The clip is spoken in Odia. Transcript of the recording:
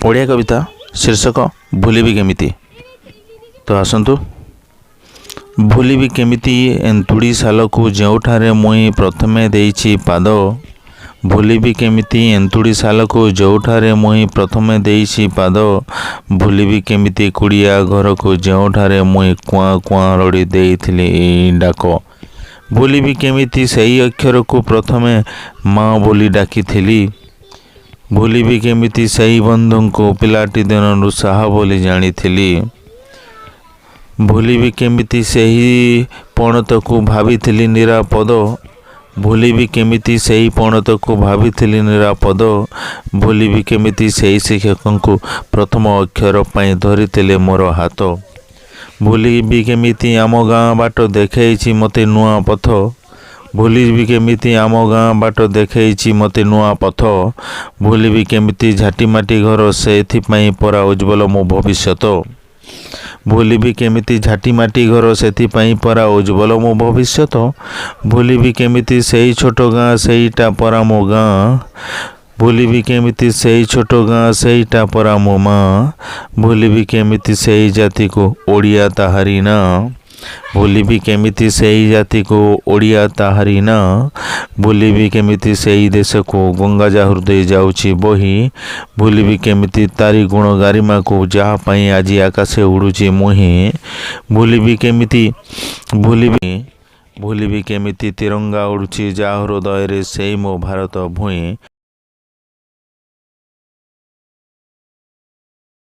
ଓଡ଼ିଆ କବିତା, ଶୀର୍ଷକ ଭୁଲିବି କେମିତି। ତ ଆସନ୍ତୁ। ଭୁଲିବି କେମିତି ଏନ୍ତୁଡ଼ି ଶାଳକୁ, ଯେଉଁଠାରେ ମୁଇଁ ପ୍ରଥମେ ଦେଇଛି ପାଦ। ଭୁଲିବି କେମିତି ଏନ୍ତୁଡ଼ି ଶାଳକୁ, ଯେଉଁଠାରେ ମୁଇଁ ପ୍ରଥମେ ଦେଇଛି ପାଦ। ଭୁଲିବି କେମିତି କୁଡ଼ିଆ ଘରକୁ, ଯେଉଁଠାରେ ମୁଇଁ କୁଆଁ କୁଆଁ ରଡ଼ି ଦେଇଥିଲି ଏଇ ଡାକ। ଭୁଲିବି କେମିତି ସେଇ ଅକ୍ଷରକୁ ପ୍ରଥମେ ମା ବୋଲି ଡାକିଥିଲି। ଭୁଲିବି କେମିତି ସେଇ ବନ୍ଧୁଙ୍କୁ ପିଲାଟି ଦିନରୁ ସାହା ବୋଲି ଜାଣିଥିଲି। ଭୁଲିବି କେମିତି ସେହି ପଣତକୁ ଭାବିଥିଲି ନିରାପଦ। ଭୁଲିବି କେମିତି ସେହି ପଣତକୁ ଭାବିଥିଲି ନିରାପଦ। ଭୁଲିବି କେମିତି ସେଇ ଶିକ୍ଷକଙ୍କୁ ପ୍ରଥମ ଅକ୍ଷର ପାଇଁ ଧରିଥିଲେ ମୋର ହାତ। ଭୁଲିବି କେମିତି ଆମ ଗାଁ ବାଟ ଦେଖେଇଛି ମୋତେ ନୂଆ ପଥ। ଭୁଲିବି କେମିତି ଆମ ଗାଁ ବାଟ ଦେଖେଇଛି ମୋତେ ନୂଆ ପଥ। ଭୁଲିବି କେମିତି ଝାଟିମାଟି ଘର, ସେଥିପାଇଁ ପରା ଉଜ୍ଜ୍ୱଳ ମୋ ଭବିଷ୍ୟତ। ଭୁଲିବି କେମିତି ଝାଟିମାଟି ଘର, ସେଥିପାଇଁ ପରା ଉଜ୍ଜ୍ୱଳ ମୋ ଭବିଷ୍ୟତ। ଭୁଲିବି କେମିତି ସେଇ ଛୋଟ ଗାଁ, ସେଇଟା ପରା ମୋ ଗାଁ। ଭୁଲିବି କେମିତି ସେଇ ଛୋଟ ଗାଁ, ସେଇଟା ପରା ମୋ ମା। ଭୁଲିବି କେମିତି ସେଇ ଜାତିକୁ, ଓଡ଼ିଆ ତାହାରି ନାଁ। ଭୁଲିବି କେମିତି ସେଇ ଜାତିକୁ, ଓଡ଼ିଆ ତାହାରି ନାଁ। ଭୁଲିବି କେମିତି ସେଇ ଦେଶକୁ, ଗଙ୍ଗା ଯା ହୃଦୟ ଯାଉଛି ବହି। ଭୁଲିବି କେମିତି ତାରି ଗୁଣ ଗାରିମାକୁ, ଯାହା ପାଇଁ ଆଜି ଆକାଶେ ଉଡ଼ୁଛି ମୁହିଁ। ଭୁଲିବି କେମିତି, ଭୁଲିବି, ଭୁଲିବି କେମିତି ତିରଙ୍ଗା ଉଡ଼ୁଛି ଯାହା ହୃଦୟରେ, ସେଇ ମୋ ଭାରତ ଭୂଇଁ।